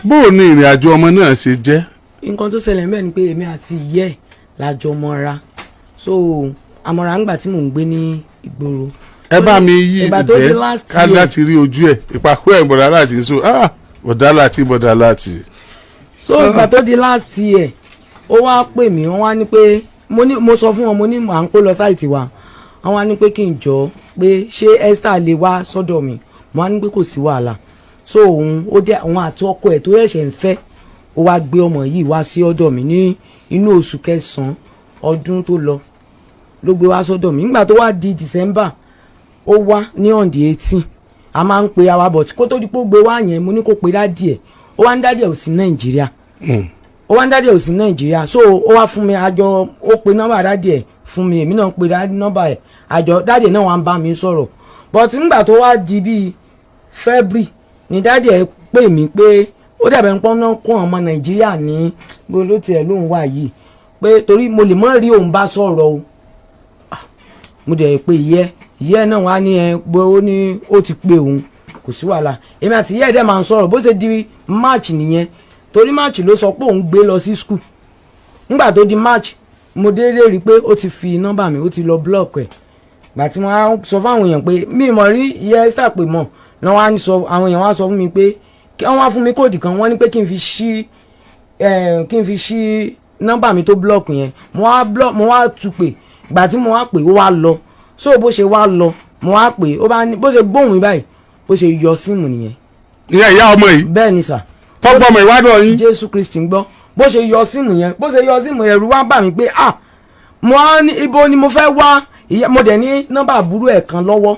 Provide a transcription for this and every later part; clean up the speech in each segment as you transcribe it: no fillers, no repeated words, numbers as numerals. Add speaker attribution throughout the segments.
Speaker 1: Bó o ní ìrìn àjò ọmọ náà ṣe jẹ́?
Speaker 2: Nǹkan tó ṣẹlẹ̀ ńbẹ̀ ni pé èmi àti ìyẹ́ ẹ̀ la jọ mọ́ra. So àmọ́ra ńgbà tí mò ń gbé ní ìgboro.
Speaker 1: Ẹ bá mi yí
Speaker 2: Ìgbà tó di
Speaker 1: ìgbẹ́
Speaker 2: last
Speaker 1: ká
Speaker 2: year.
Speaker 1: láti rí ojú ẹ̀, ìpàkọ́ ẹ̀, bọ̀dá láti so, ah, bọ̀dá láti, bọ̀dá láti.
Speaker 2: So ìgbà tó di last year, ó wá pè mí. Wọ́n wá ní pé mo ní, mo sọ fún wọn, mo ní à ń kó lọ site wa. Wọ́n wá ní pé kí n jọ pé ṣé Esther lè wá sọ́dọ̀ mi. Mo wá ní pé kò sí wàhálà. So òun ó dé, òun àti ọkọ ẹ̀ tó ṣẹ̀ṣẹ̀ ń fẹ́, ó wá gbé ọmọ yìí wá sí ọ̀dọ̀ mi ní inú oṣù kẹsàn-án ọdún tó lọ ló gbé wá sọ́dọ̀ mi. Nígbà tó wá di December, ó wá ní on the 18. A máa ń pe àwa, but kó tó di pé ó gbé wá yẹn, mo ní kó pe daddy ẹ̀. Ó wá ń daddy ẹ̀ ò sí Nàìjíríà. Ó wá ń daddy ẹ̀ ò sí Nàìjíríà. So ó wá fún mi, àjọ, ó pe nọ́mbà daddy ẹ̀ fún mi, èmi náà pe nọ́mbà ẹ̀, àjọ daddy ẹ̀ náà wá ń bá mi sọ̀rọ̀. But nígbà tó wá di bíi February ni daddy ẹ̀ pè mí pé ó dàbẹ̀ ń pọ́n náà kó ọmọ Nàìjíríà ní bó ló tiẹ̀ lóun wà yìí, pé torí mo lè mọ́ rí òun bá sọ̀rọ̀ o. Mo dẹ̀ pé ìyẹ́ náà wá ní ẹ pé ó ní ó ti pé òun, kò sí wàhálà. Èmi àti ìyẹ́ ẹ̀ dẹ̀ máa ń sọ̀rọ̀. Bó ṣe di March nìyẹn, torí March ló sọ pé òun gbé lọ sí school. Nígbà tó di March, mo déédéé rí i pé ó ti fi nọ́mbà mi, ó ti lọ block ẹ̀. Gbà tí wọ́n á sọ fáwọn èèyàn pé mi mọ̀ rí ìyẹ́ Esther pé mọ̀ náà, wọ́n á sọ, àwọn èèyàn wá sọ fún mi pé kí wọ́n wá fún mi code kan. Wọ́n ní pé kí n fi ṣí nọ́mbà mi tó block yẹn. Mo wá block, mo wá tu pè. Gbà tí mo wá pè, ó wá lọ. So bó ṣe wá lọ, mo wá pè, ó bá ní bó ṣe gbóhùn mi báyìí, bó ṣe yọ SIM nìyẹn.
Speaker 1: Ìyẹn ìyá ọmọ yìí?
Speaker 2: Bẹ́ẹ̀ ni sà.
Speaker 1: Tọ́gbọ́n ọmọ ìwádìí yín?
Speaker 2: Jésù Kristi ń gbọ́. Bó ṣe yọ SIM yẹn, bó ṣe yọ SIM yẹn, ẹ̀rù wá bà mí pé, ah, mo á ní ibo ni mo fẹ́ wá ìyá. Mo dẹ̀ ní nọ́mbà àbúrò ẹ̀ kan lọ́wọ́,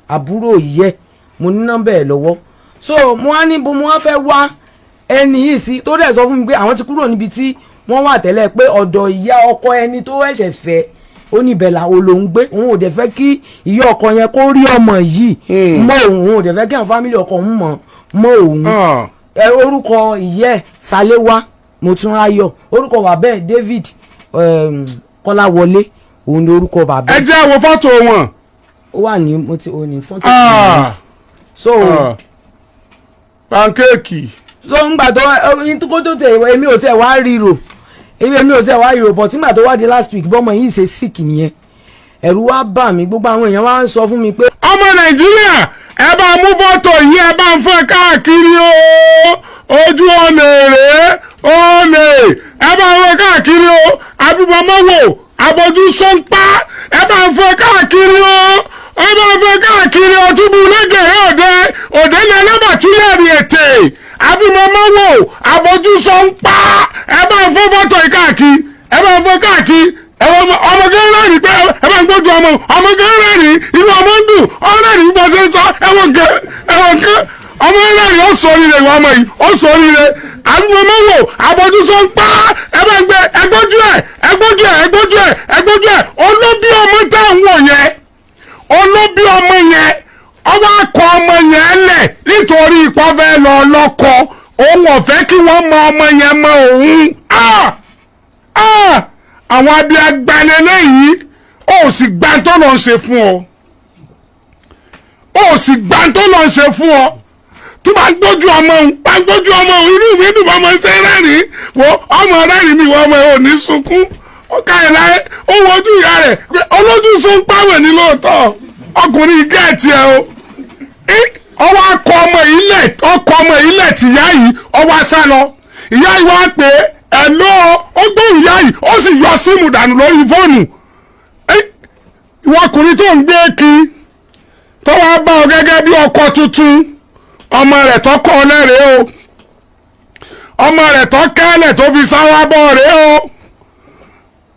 Speaker 2: àbúrò ìyẹ́, mo ní nọ́mbà ẹ̀ lọ́wọ́. So mo á ní ibo mo wá fẹ́ wá ẹni yìí sí, tó dẹ̀ sọ fún mi pé àwọn ti kúrò níbi tí wọ́n wà tẹ́lẹ̀, pé ọ̀dọ̀ ìyá ọkọ ẹni tó ẹ̀ṣẹ̀ fẹ́, ó ní ibẹ̀ làwọn lòún gbé. Òun ò dẹ̀ fẹ́ kí ìyá ọkọ yẹn kó rí ọmọ yìí mọ́ òun. Òun ò dẹ̀ fẹ́ kí àwọn family ọkọ òun mọ̀ mọ́ òun. Ẹ orúkọ ìyẹ́ Sálẹ́wá Motúnráyọ̀, orúkọ bàbá ẹ̀ David Kọ́láwọlé, òun ni orúkọ bàbá
Speaker 1: Ẹ
Speaker 2: ẹ̀.
Speaker 1: jẹ́ àwọn fọ́tò wọn.
Speaker 2: Ó wà ní, mo ti ò ní fọ́tò. So
Speaker 1: Pancake.
Speaker 2: So ńgbà tó ẹyin tó kó tó tẹ, èmi ò tẹ wá ríro, èmi ò tẹ wá ríro. But nígbà tó wá di last week, bọ́mọ yìí ṣe sick nìyẹn, ẹ̀rù wá bà mí. Gbogbo àwọn èèyàn wá ń sọ fún mi pé
Speaker 1: Ọmọ Nàìjíríà, ẹ bá mú fọ́tò yìí, ẹ bá ń fọ́n káàkiri o. Ojú ọ̀nà èrè ọ̀nà, ẹ bá ń fọ́n káàkiri o. Abímọmọ́wò abojú sọ́npá, ẹ bá ń fọ́n káàkiri o. Ẹ bá ń fọ́n káàkiri o. Túbú lẹ́gẹ̀rẹ́ òde òde ní ẹlẹ́bàtúlẹ̀ rí ètè. Abímọmọ́wò abojú sọ́npá, ẹ bá ń fọ́n fọ́tò yìí káàkiri, ẹ bá ń fọ́n káàkiri. Ọmọ gan rẹ́rìn pé ẹ bá ń gbójú ọmọ. Ọmọ gan rẹ́rìn, inú ọmọ ń dùn, ọ rẹ́rìn bó ṣe ń sọ. Ẹwọ̀n kan, ẹwọ̀n kan, ọmọ rẹ́rìn. Ó sọ oríire, ìwà ọmọ yìí ó sọ oríire. Àbúmọ̀mọ́wò àbójúsọ ń pa, ẹ bá ń gbé ẹgbójú ẹ, ẹgbójú ẹ, ẹgbójú ẹ, ẹgbójú ẹ. Olóbí ọmọ tá à ń wò yẹn, olóbí ọmọ yẹn, ọwọ́ akọ ọmọ yẹn lẹ̀ nítorí ipò fẹ́ lọ lọ́kọ. Òun ọ̀fẹ́ kí wọ́n mọ ọmọ yẹn mọ òun. Ah! Ah! Àwọn abiagbalẹ̀ yìí, ó sì gbà tó lọ ń ṣe fún ọ, ó sì gbà tó lọ ń ṣe fún ọ. Tó bá gbójú ọmọ òun, bá gbójú ọmọ òun, inú mi dùn. Ọmọ ṣe rẹ́rìn-ín wo, ọmọ rẹ́rìn mi wọ, ọmọ ẹ̀ ò ní sunkún. Ó ká ẹ̀ láyé, ó wojú ìyá rẹ̀ pé olójú sun pàwẹ̀ ní lóòótọ́. Ọkùnrin gẹ̀ẹ́tì ẹ o. Ọwọ́ akọ ọmọ yìí lẹ̀, ọkọ ọmọ yìí lẹ̀ tìyá yìí, ọwọ́ asá lọ. Ìyá yìí wá pé ẹ̀ lọ́, ó gbóhùn ìyá yìí, ó sì yọ SIM dànù lórí fóònù. Ìwọ ọkùnrin tó ń gbé kí tó wá bá ọ gẹ́gẹ́ bí ọkọ tuntun, ọmọ rẹ̀ tó kọ́ ọ lẹ́rẹ̀ẹ́ o, ọmọ rẹ̀ tó kẹ́lẹ̀ tó fi sáwá bọ̀ rẹ̀ o.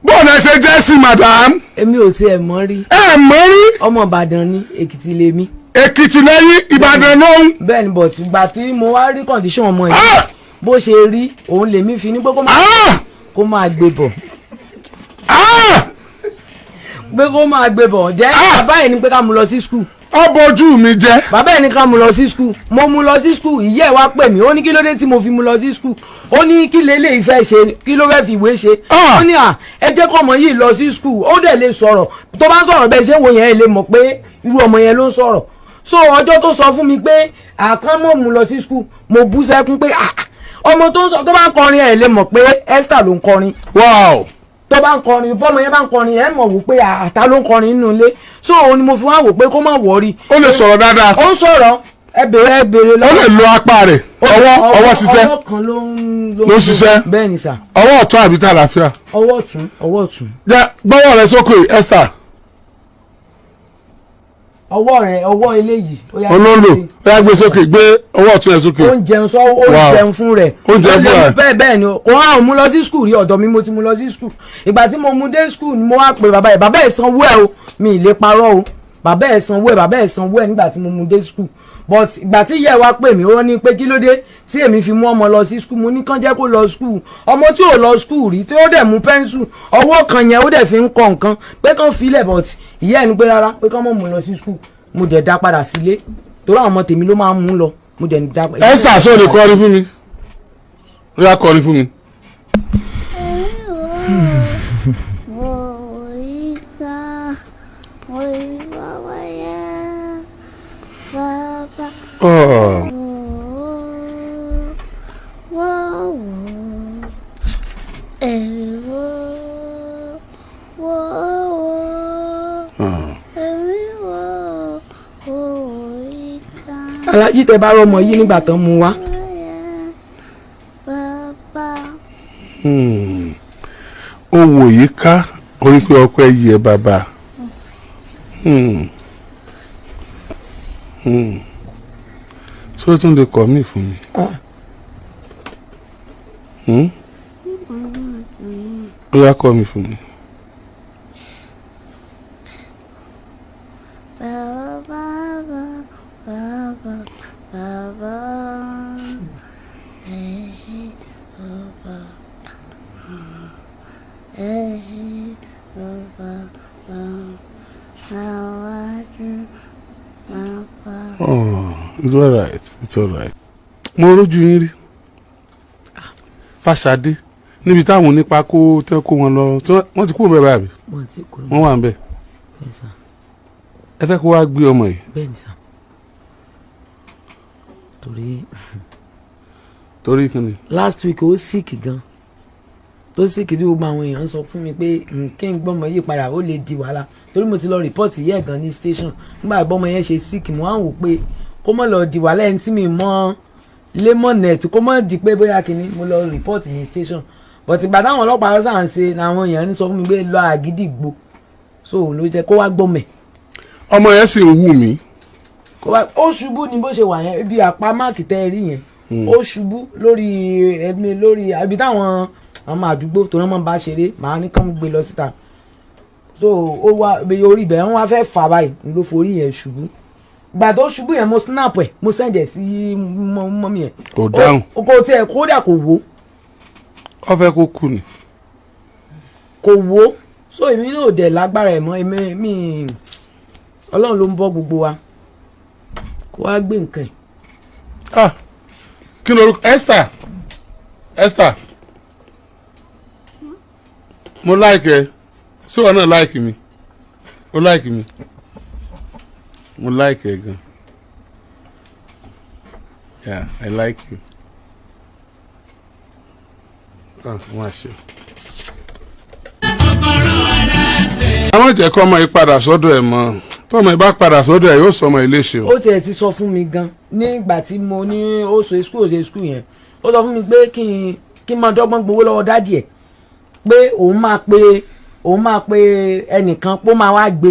Speaker 1: Bóun ẹ ṣe jẹ́ sí, madam?
Speaker 2: Èmi ò tiẹ̀ mọ̀ rí.
Speaker 1: Ẹ mọ̀ rí?
Speaker 2: Ọmọ Ìbàdàn ní, Èkìtì lèmi.
Speaker 1: Èkìtì lẹ́yìn, Ìbàdàn lóhùn.
Speaker 2: Bẹ́ẹ̀ ni, but ìgbà tí mo wá rí condition ọmọ yìí, bó ṣe rí, òun lèmi fi ní pé kó máa kó máa gbé bọ̀, pé kó máa gbé bọ̀ jẹ́. Bàbá ẹ̀ ní pé ká mú lọ sí school.
Speaker 1: Ọbọ̀ ojú mi jẹ́.
Speaker 2: Bàbá ẹ̀ ní ká mú lọ sí school. Mo mú lọ sí school. Ìyá ẹ̀ wá pè mí, ó ní kí ló dé tí mo fi mú lọ sí school. Ó ní kí lélẹ́yìí fẹ́ ṣe, kí ló fẹ́ fi ìwé ṣe? Ó ní à, ẹ jẹ́ kọ́ ọmọ yìí lọ sí school, ó dẹ̀ lè sọ̀rọ̀. Tó bá ń sọ̀rọ̀ bẹ́ẹ̀ ṣé wo yẹn, ẹ lè mọ̀ pé irú ọmọ yẹn ló ń sọ̀rọ̀. So ọjọ́ tó sọ fún mi pé àkànmọ́ mú lọ sí school, mo bú sẹ́kún pé ah. Ọmọ tó ń sọ, tó bá ń kọrin, ẹ̀ lè mọ̀ pé Esther ló ń kọrin. Tó bá ń kọrin, bọ́mọ yẹn bá ń kọrin, ẹ̀ mọ̀ wò pé àtà ló ń kọrin nínú ilé. So òun ni mo fi wá wò pé kó má worry.
Speaker 1: Ó lè sọ̀rọ̀ dáadáa.
Speaker 2: Ó ń sọ̀rọ̀, ẹ bèrè, ẹ bèrè
Speaker 1: Ó
Speaker 2: lọ́wọ́.
Speaker 1: lè lo apá rẹ̀, ọwọ́ ṣiṣẹ́.
Speaker 2: Ọwọ́ kan ló ń
Speaker 1: Ló ń ṣiṣẹ́.
Speaker 2: Bẹ́ẹ̀ ni sà.
Speaker 1: Ọwọ́ ọ̀tún àbí tàlàáfíà?
Speaker 2: Ọwọ́ ọ̀tún, ọwọ́ ọ̀tún.
Speaker 1: Jẹ́ gbọ́wọ́ rẹ sókè, Esther.
Speaker 2: Ọwọ́ rẹ̀, ọwọ́ eléyìí ó yá.
Speaker 1: Olóńlò, ó yá, gbé sókè, gbé ọwọ́ ọ̀tún ẹ̀ sókè.
Speaker 2: Ó ń jẹun sọ, ó ń jẹun fún rẹ̀.
Speaker 1: Ó ń jẹun
Speaker 2: Ó lè
Speaker 1: fún rẹ̀.
Speaker 2: Bẹ́ẹ̀ bẹ́ẹ̀ ni, kò hàn mú lọ sí school rí. Ọ̀dọ̀ mi mo ti mú lọ sí school. Ìgbà tí mo mú dé school ni mo wá pe bàbá ẹ̀. Bàbá ẹ̀ sanwó ẹ̀ o, mi ì lè parọ́ o. Bàbá ẹ̀ sanwó ẹ̀, bàbá ẹ̀ sanwó ẹ̀ nígbà tí mo mú dé school. But ìgbà tí ìyá ẹ̀ wá pè mí, ó ní pé kí ló dé tí èmi fi mú ọmọ lọ sí school. Mo ní kán jẹ́ kó lọ school. Ọmọ tí ò lọ school rí, tí ó dẹ̀ mú pencil, ọwọ́ kan yẹn, ó dẹ̀ fi ń kọ nǹkan, pé kán filẹ̀. But ìyá ẹ̀ ní pé rárá, pé kán mọ̀ mú lọ sí school. Mo dẹ̀ dá padà sílé, torí àwọn ọmọ tèmi ló máa ń mú lọ. Mo dẹ̀ dá.
Speaker 1: Esther, sọ lè kọrin fún mi? Ó yá, kọrin fún mi.
Speaker 3: Moika, moika, baba,
Speaker 1: Oh.
Speaker 3: wo, wo, wo, wo, wo, wo, wo,
Speaker 2: Alájí, tẹ bá rọmọ yìí nígbà tán mú wá.
Speaker 3: Baba.
Speaker 1: Ó wò yí ká orí pé ọpẹ́ yẹ bàbá. Ṣé ó tún lè kọ́ mí fún mi?
Speaker 2: Ah.
Speaker 1: Hmm? Ó yá, kọ́ mi fún mi.
Speaker 3: Baba, baba, baba, baba, ẹ baba, ẹ baba, baba, baba.
Speaker 1: Oh, it's all right. It's all right. Mo rójú yín rí. Fàṣàdé níbi táwọn onípa kó tẹ́ kó wọn lọ tí wọ́n ti kúrò bẹ́ẹ̀ báyìí?
Speaker 2: Wọn ti kúrò.
Speaker 1: Wọ́n wà ń bẹ̀.
Speaker 2: Bẹ́ẹ̀ sà.
Speaker 1: Ẹ fẹ́ kó wá gbé ọmọ yìí?
Speaker 2: Bẹ́ẹ̀ ni sà, torí
Speaker 1: Torí kí ni?
Speaker 2: Last week ó sick gan, tó sick tí gbogbo àwọn èèyàn sọ fún mi pé kí n gbọ́mọ yìí padà, ó lè di wàhálà, torí mo ti lọ report yẹ́ ẹ̀ gan ní station. Nígbà gbọ́mọ yẹn ṣe sick, mo á wò pé kó mọ̀ lọ di wàhálà, ẹni tí mi mọ́ lemon kó mọ̀ di pé bóyá kínní, mo lọ report ní station. But ìgbà táwọn ọlọ́pàá sàn ṣe làwọn èèyàn ń sọ fún mi pé lọ Àgídìgbò, so ló jẹ́ kó wá gbọ́mọ̀ ẹ̀.
Speaker 1: Ọmọ yẹn sì ń wù mí.
Speaker 2: Kó wá, ó ṣubú ni bó ṣe wà yẹn, ibi àpá máàkì tẹ́ ẹ rí yẹn, ó ṣubú lórí ẹbí, lórí ibi táwọn ọmọ àdúgbò tó náà máa ń bá ṣeré, màá ní kán gbé lọ síta. So ó wá ibi orí ibẹ̀, wọ́n wá fẹ́ fà báyìí ló forí yẹn ṣubú. Gbà tó ṣubú yẹn, mo snap ẹ̀, mo send ẹ̀ sí mummy ẹ̀.
Speaker 1: Kò dáhùn.
Speaker 2: Kò tiẹ̀, kódà kò wò.
Speaker 1: Ó fẹ́ kó kú ni.
Speaker 2: Kò wò. So èmi náà ò dẹ̀ lágbára ẹ̀ mọ́. Èmi mi, Ọlọ́run ló ń bọ́ gbogbo wa, kó wá gbé nǹkan ẹ̀.
Speaker 1: Ah, kí ló orúkọ Esther? Esther, mo like ẹ. Ṣé wọn náà like mi? Ó like mi, mo like ẹ gan. Yeah, I like you. Ah, wọ́n á ṣe. Àwọn jẹ́ kọ́ ọmọ yìí padà sọ́dọ̀ ẹ̀ mọ́. Tọ́mọ yìí bá padà sọ́dọ̀ ẹ̀, yóò sọ ọmọ yìí léṣe o.
Speaker 2: Ó tiẹ̀ ti sọ fún mi gan nígbà tí mo ní ó ṣe school, ó ṣe school yẹn, ó sọ fún mi pé kí n máa dọ́gbọ́n gbowó lọ́wọ́ daddy ẹ̀, pé òun máa pe ẹnìkan pé ó máa wá gbé.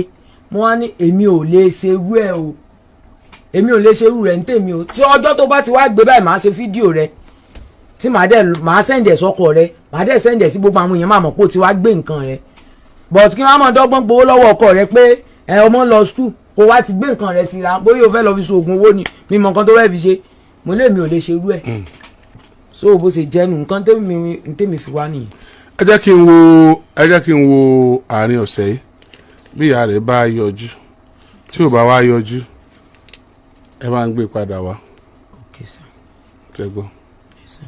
Speaker 2: Mo wá ní èmi ò lè ṣe irú ẹ̀ o, èmi ò lè ṣe irú rẹ̀ ní tèmi o. Tí ọjọ́ tó bá ti wá gbé báyìí, màá ṣe fídíò rẹ̀, tí màá dẹ̀ màá send ẹ̀ sọ́kọ rẹ̀, màá dẹ̀ send ẹ̀ sí gbogbo àwọn èèyàn, máa mọ̀ pé ó ti wá gbé nǹkan rẹ̀. But kí wọ́n máa dọ́gbọ́n gbowó lọ́wọ́ ọkọ rẹ̀ pé ẹ ọmọ ń lọ school, kó wá ti gbé nǹkan rẹ̀ ti ra, bóyá o fẹ́ lọ fi ṣoògùn owó ni, mi mọ nǹkan tó fẹ́ fi ṣe. Mo lé mi ò lè ṣe irú ẹ̀. So bó ṣe jẹ́ nu, nǹkan tèmi fi wá nìyẹn.
Speaker 1: Ẹ jẹ́ kí n wo àárín ọ̀sẹ̀ yìí, bí ìyá rẹ̀ bá yọjú. Tí ò bá wá yọjú, ẹ bá ń gbé padà wá.
Speaker 2: Okay, sir.
Speaker 1: Tẹ́ gbọ́?
Speaker 2: Yes, sir.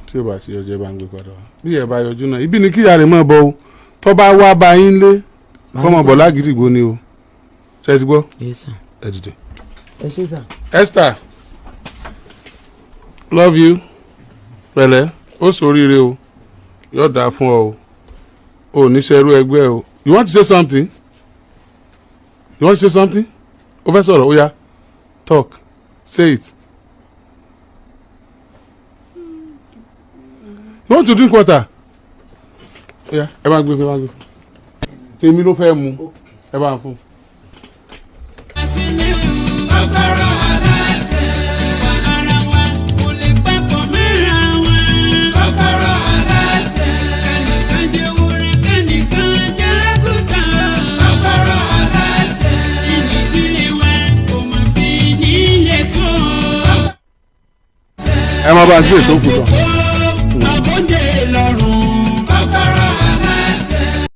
Speaker 1: Tí ò bá ti yọjú, ẹ bá ń gbé padà wá. Bí ìyá bá yọjú náà, ibi ni kí ìyá rẹ̀ máa bọ̀ o. Tó bá wá bá yín lé, kọ́ máa bọ̀ lágídìgbò ni o. Ṣé ẹ ti gbọ́?
Speaker 2: Yes, sir.
Speaker 1: Ẹ dìde.
Speaker 2: Ẹ ṣé sir.
Speaker 1: Esther, love you. Pẹ̀lẹ́, ó ṣoríire o, yóò dáa fún ọ o, ò ní ṣerú ẹgbẹ́ o. You want to say something? You want to say something? O fẹ́ sọ̀rọ̀? Ó yá, talk, say it. You want to drink water? Ó yá, ẹ bá gbé, ẹ bá gbé. Tèmi ló fẹ́ mu, ẹ bá fún.
Speaker 4: Kọ́kọ́rọ́ alátẹ. Ìwà ara wa kò lè papọ̀ mọ́ra wọn. Kọ́kọ́rọ́ alátẹ. Kẹ́nìkan jẹ́ wúrẹ́, kẹ́nìkan jẹ́ àgùntàn. Kọ́kọ́rọ́ alátẹ. Ìdílé wa kò mọ̀ fi nílé tó.
Speaker 1: Ẹ má bá a gbé ètò òkú tán.